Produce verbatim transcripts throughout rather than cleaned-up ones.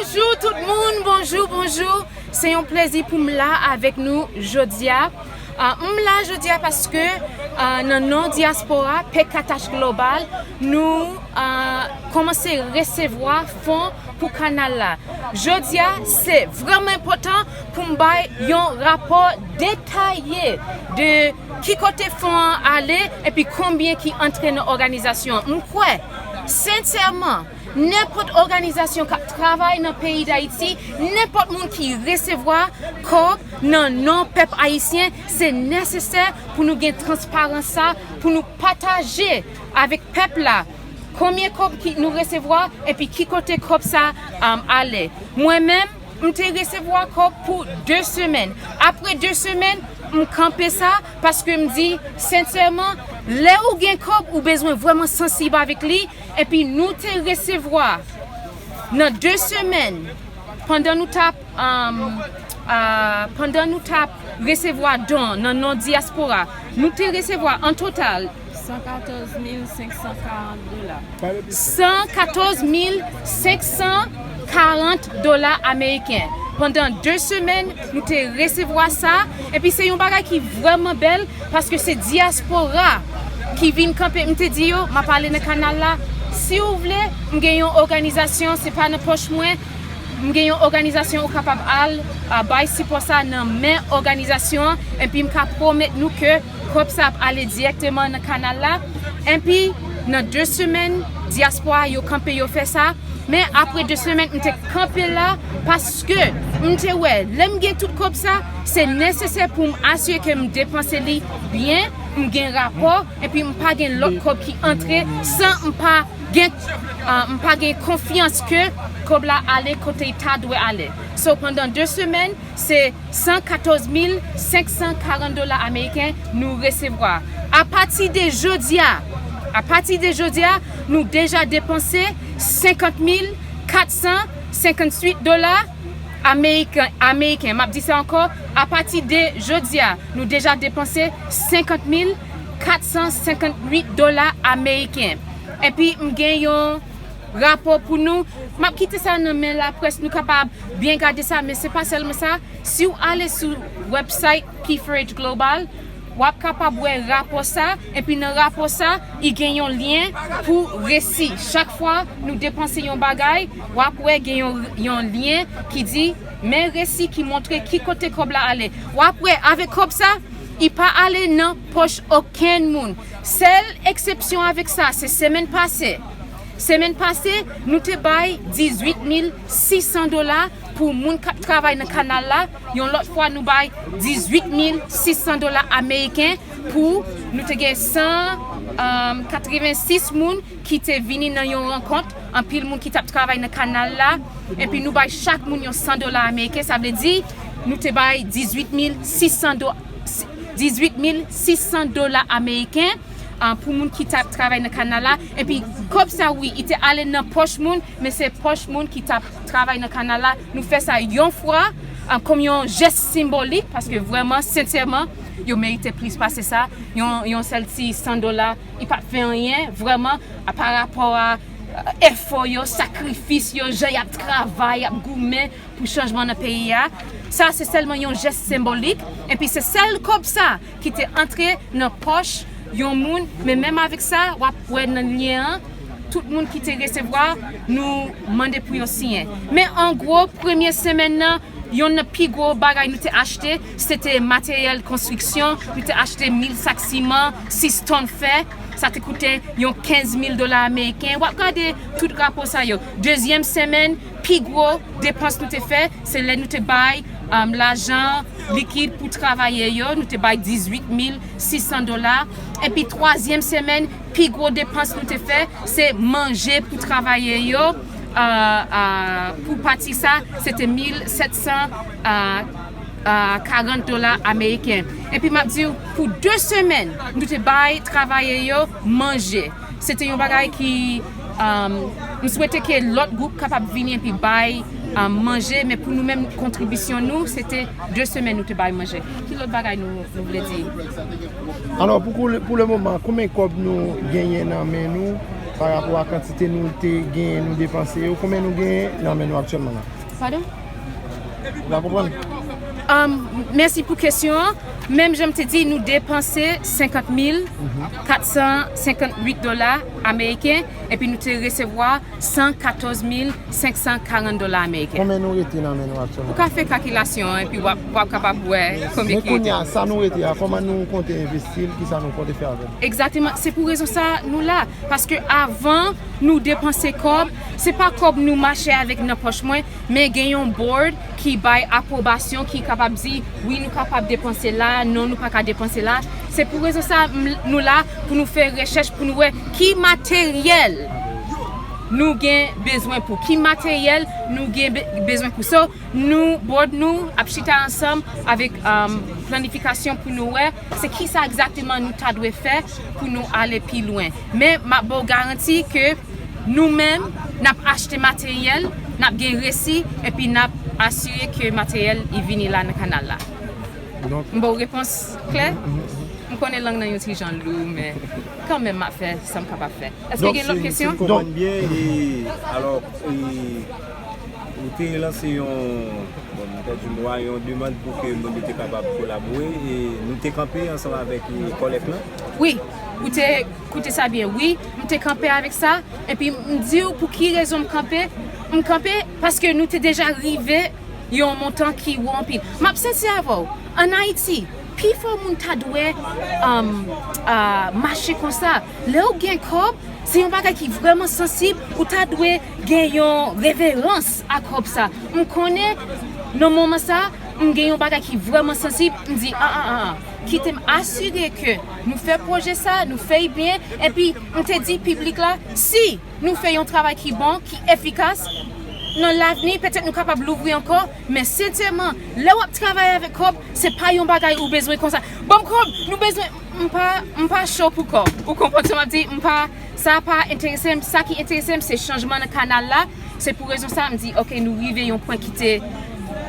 Bonjou tout moun, bonjou, bonjou. Se yon plezi pou m la avèk nou jodi a. Ah, m la jodi a paske, ah, nan non dyaspora, P K T H Global, nou, ah, kòmanse resevwa fon pou kanal la. Jodi a, se vrèman enpòtan pou m bay yon rapò detaye de ki kote fon an ale epi konbyen ki antre nan òganizasyon an. M kwè, sensèman, nenpòt òganizasyon k ap travay nan peyi Dayiti, nenpòt moun ki resevwa kòb nan non pèp ayisyen, se nesesè pou nou gen transparans sa, pou nou pataje avèk pèp la konbyen kòb ki nou resevwa epi ki kote kòb sa, um, ale. Mwen menm, m te resevwa kòb pou de semèn. Apre de semèn, m kanpe sa paske m di, sensèman, lè ou gen kòb, ou bezwen vrèman sansib avèk li. Epi nou te resevwa nan de semèn, pandan nou t ap, um, ah, pandan nou t ap resevwa don nan non dyaspora, nou te resevwa an total san katòz mil senk san karant dola. San katòz mil senk san karant dola ameriken. Pandan de semèn, nou te resevwa sa. Epi se yon bagay ki vrèman bèl, paske se dyaspora ki vin kanpe. M te di yo, m ap ale nan kanal la. Si w vle, m gen yon òganizasyon, se pa nan pòch mwen. M gen yon òganizasyon ou kapab al, a, bay sipò sa nan men òganizasyon an, epi m ka pwomèt nou ke kòb sa ap ale dirèkteman nan kanal la. Epi, nan de semèn, dyaspora yo kanpe, yo fè sa. Men apre de semèn, m te kanpe la paske m te wè, lè m gen tout kòb sa, se nesesè pou m asire ke m depanse li byen, m gen rapò, epi m pa gen lòt kòb ki antre san m pa gen, ah, m pa gen konfyans ke kòb la ale kote l ta dwe ale. So, pandan de semèn, se san katòz mil senk san karant dola ameriken nou resevwa. Apati de jodi a, apati de jodi a, nou deja depanse senkant mil kat san senkanntuit dola ameriken, ameriken. M ap di sa ankò, apati de jodi a, nou deja depanse senkant mil kat san senkanntuit dola ameriken. Epi m gen yon rapò pou nou. M ap kite sa nan men laprès, nou kapab byen gade sa, men se pa sèlman sa. Si w ale sou website P four H Global, w ap kapab wè rapò sa, epi nan rapò sa, i gen yon lyen pou resi. Chak fwa nou depanse yon bagay, w ap wè gen yon, yon lyen ki di, men resi ki montre ki kote kòb la ale. W ap wè, avèk kòb sa, i pa ale nan pòch okenn moun. Sèl eksepsyon avèk sa, se semèn pase. Semèn pase, nou te bay dizuit mil sis san dola pou moun k ap travay nan kanal la. Yon lòt fwa, nou bay dizuit mil sis san dola ameriken pou nou te gen san, um, katrevensis moun ki te vini nan yon rankont. Anpil moun ki t ap travay nan kanal la. Epi nou bay chak moun yon san dola ameriken. Sa vle di, nou te bay dizuit mil sis san do-, dizuit mil sis san dola ameriken, ah, pou moun ki t ap travay nan kanal la. Epi kòb sa, wi, i te ale nan pòch moun, men se pòch moun ki t ap travay nan kanal la. Nou fè sa yon fwa, ah, kòm yon jès senbolik, paske vrèman, sensèman, yo merite plis pase sa. Yon, yon sèl ti san dola, i p ap fè anyen, vrèman, a, pa rapò a, ah, efò yo, sakrifis yo, jan y ap travay, y ap goumen pou chanjman nan peyi a. Sa se sèlman yon jès senbolik. Epi se sèl kòb sa ki te antre nan pòch yon moun. Men menm avèk sa, w ap wè nan lyen an, tout moun ki te resevwa, nou mande pou yo siyen. Men an gwo, premye semèn nan, yonn nan pi gwo bagay nou te achte, se te materyèl konstriksyon. Nou te achte mil sak siman, sis tòn fè. Sa te koute yon kenz mil dola ameriken. W ap gade tout rapò sa yo. Dezyèm semèn, pi gwo depans nou te fè, se lè nou te bay, um, lajan likid pou travayè yo, nou te bay dizuit mil sis san dola. Epi twazyèm semèn, pi gwo depans nou te fè, se manje pou travayè yo, uh, uh, pou pati sa, se te mil sèt san, uh, uh, karant dola ameriken. Epi m ap di w, pou de semèn, nou te bay travayè yo manje. Se te yon bagay ki, um, m swete ke lòt gwoup kapab vini epi bay, um, manje, men pou nou menm, kontribisyon nou, se te de semèn nou te bay manje. Ki lòt bagay nou, nou vle di? Alò, pou, pou le, pou le moman, konbyen kòb nou genyen nan men nou? Pa rapò a kantite nou te genyen, nou depanse yo, konbyen nou genyen nan men nou aktyèlman la? Pardon? Ou pa konprann? Um, mèsi pou kesyon an. Menm jan m te di, nou depanse senkant mil kat san senkant uit dola ameriken, epi nou te resevwa san katòz mil senk san karant dola ameriken. Konbyen nou rete nan men nou aktyèlman? Ou ka fè kalkilasyon an, epi w ap, w ap kapab wè konbyen ki rete. Men kounye a, sa nou rete a, kòman nou konte envesti l, kisa nou konte fè avè l? Egzakteman, se pou rezon sa nou la. Paske avan nou depanse kòb, se pa kòb nou mache avèk nan pòch mwen, men gen yon board ki bay apwobasyon, ki kapab di, wi, nou kapab depanse la, non, nou pa ka depanse la. Se pou rezon sa nou la, pou nou fè rechèch, pou nou wè ki materyèl nou gen bezwen pou, ki materyèl nou gen bezwen pou. So, nou, board nou ap chita ansanm avèk planifikasyon pou nou wè se kisa egzakteman nou ta dwe fè pou nou ale pi lwen. Men m ap ba w garanti ke nou menm, n ap achte materyèl, n ap gen resi, epi n ap asire ke materyèl i vini la nan kanal la. M ba w repons klè? M konnen lang nan yon ti jan lou, men kanmenm m ap fè sa m kapab fè. Èske gen lòt kesyon? Si m konprann byen, e, alò, e, ou te lanse yon, bon, m pèdi mo a, yon demann pou ke moun yo te kapab kolabore, e nou te kanpe ansanm avèk, e, kòlèg lan? Wi, ou te koute sa byen, wi, m te kanpe avèk sa, epi m di w pou ki rezon m kanpe. M kanpe paske nou te deja rive yon montan ki wo anpil. M ap sensè avè w, ann Ayiti, pifò moun ta dwe um, uh, mache konsa. Lè w gen kòb, se yon bagay ki vrèman sansib, ou ta dwe gen yon reverans a kòb sa. M konnen, nan moman sa, m gen yon bagay ki vrèman sansib, m di, an, an, an, an. Kite m asire ke nou fè pwojè sa, nou fè l byen, epi m te di piblik la, si nou fè yon travay ki bon, ki efikas, nan lavni, petèt nou kapab louvri ankò, men sensèman, lè w ap travay avèk kòb, se pa yon bagay ou bezwen konsa. Ban m kòb, nou bezwen, m pa, m pa cho pou kòb. Ou konprann sa m ap di? M pa, sa pa enterese m. Sa ki enterese m, se chanjman nan kanal la. Se pou rezon sa, m di, oke, nou rive yon pwen ki te,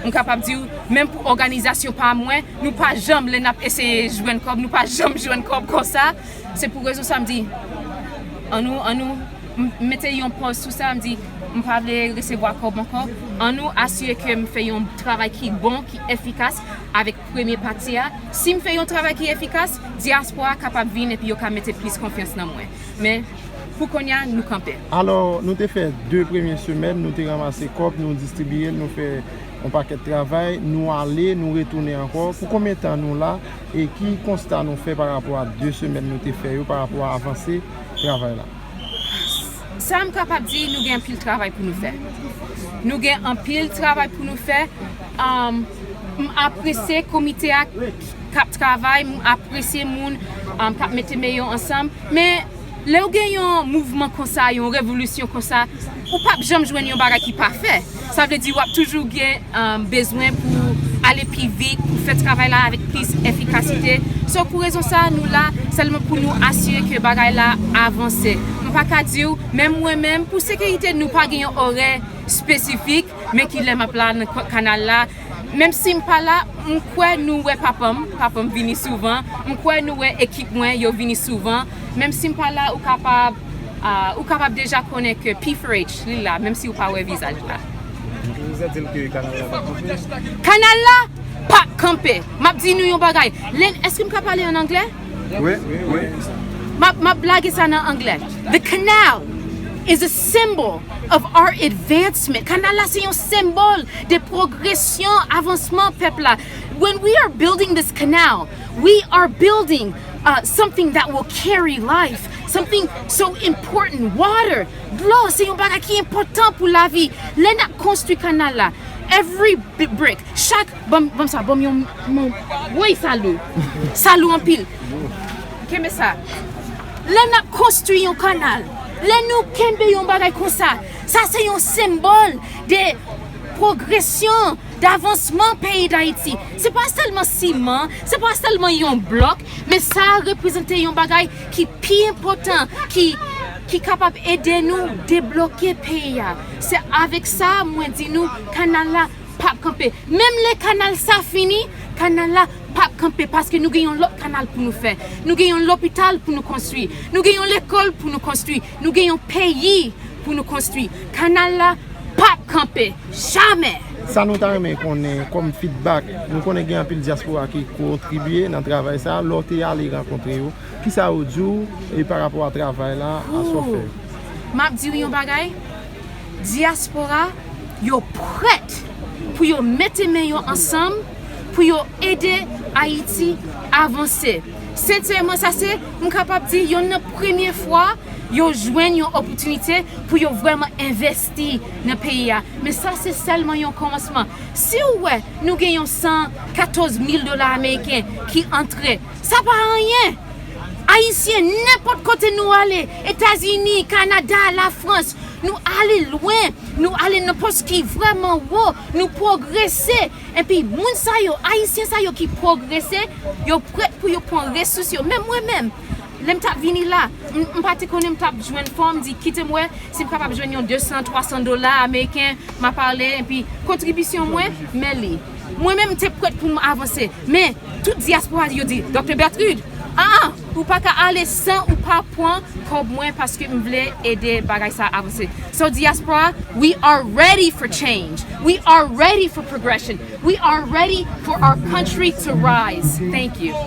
m kapab di w, menm pou òganizasyon pa mwen, nou pa janm, lè n ap eseye jwenn kòb, nou pa janm jwenn kòb konsa. Se pou rezon sa, m di, annou, annou, m mete yon pòz sou sa, m di, m pa vle resevwa kòb ankò. Annou asire ke m fè yon travay ki bon, ki efikas avèk premye pati a. Si m fè yon travay ki efikas, dyaspora a kapab vin epi yo ka mete plis konfyans nan mwen. Men, pou kounye a, nou kanpe. Alò, nou te fè de premye semèn, nou te ranmase kòb, nou distribiye l, nou fè yon pakèt travay, nou ale, nou retounen ankò. Pou konbyen tan nou la? E ki konsta nou fè pa rapò a de semèn nou te fè yo pa rapò a avanse travay la? Sa m kapab di, nou gen anpil travay pou nou fè. Nou gen anpil travay pou nou fè. Um, m apresye komite a k ap travay, m apresye moun um, k ap mete men yo ansanm. Men lè w gen yon mouvman konsa, yon revolisyon konsa, ou p ap janm jwenn yon bagay ki pafè. Sa vle di w ap toujou gen um, bezwen pou ale pi vit, pou fè travay la avèk plis efikasite. So, pou rezon sa, nou la sèlman pou nou asire ke bagay la avanse. M pa ka di w, menm mwen menm, pou sekirite, nou pa gen yon orè espesifik, men ki lè m ap la nan kanal la. Menm si m pa la, m kwè nou wè papa m. Papa m vini souvan. M kwè nou wè ekip mwen, yo vini souvan. Menm si m pa la, ou kapab, uh, ou kapab deja konnen ke P four H, li la, menm si ou pa wè vizaj la. Ou santi l ke kanal la p ap kanpe? Kanal la p ap kanpe. M ap di nou yon bagay. Len, èske m ka pale an anglè? Wi, wi, wi. M ap, m ap lage sa nan anglè. The canal is a symbol of our advancement. Kanal la se yon senbòl de pwogresyon, avansman pèp la. When we are building this canal, we are building uh, something that will carry life, something so important. Water, dlo, se yon bagay ki enpòtan pou lavi. Lè n ap konstwi kanal la, every brick, chak, ban m sa, ban m yon, woy, sa lou. Sa lou anpil. Kenbe sa. Lè n ap konstwi yon kanal, lè nou kenbe yon bagay konsa, sa se yon senbòl de pwogresyon, davansman peyi Dayiti. Se pa sèlman siman, se pa sèlman yon blòk, men sa reprezante yon bagay ki pi enpòtan, ki, ki kapab ede nou debloke peyi a. Se avèk sa mwen di nou kanal la p ap kanpe. Menm lè kanal sa fini, kanal la p ap kanpe paske nou gen yon lòt kanal pou nou fè. Nou gen yon lopital pou nou konstwi. Nou gen yon lekòl pou nou konstwi. Nou gen yon peyi pou nou konstwi. Kanal la p ap kanpe. Jamè! Sa nou ta renmen konnen kòm feedback, nou konnen gen anpil dyaspora ki kontribye nan travay sa, lè w te ale rankontre yo, kisa yo di w e pa rapò a travay la, a sa w fè? M ap di w yon bagay, dyaspora yo prèt pou yo mete men yo ansanm pou yo ede Ayiti avanse. Sensèman, sa se, m kapab di, yonn nan premye fwa yo jwenn yon opòtinite pou yo vrèman envesti nan peyi a. Men sa se sèlman yon kòmansman. Si w wè nou gen yon san katòz mil dola ameriken ki antre, sa pa anyen. Ayisyen, nenpòt kote nou ale, Etazini, Kanada, Lafrans, nou ale lwen, nou ale nan pòs ki vrèman wo, nou pwogrese. Epi moun sa yo, Ayisyen sa yo ki pwogrese, yo prèt pou yo pran resous yo. Men mwen menm, lè m t ap vini la, m m pa te konnen m t ap jwenn fò, m di kite m wè si m kapab jwenn yon de san, twa san dola ameriken, m ap ale, epi kontribisyon mwen, men li. Mwen menm, m te prèt pou m avanse. Men, tout dyaspora yo di, Doktè Bertrude, ah, ah, ou pa ka ale san ou pa pran kòb mwen paske m vle ede bagay sa avanse. So, diaspora, we are ready for change. We are ready for progression. We are ready for our country to rise. Thank you.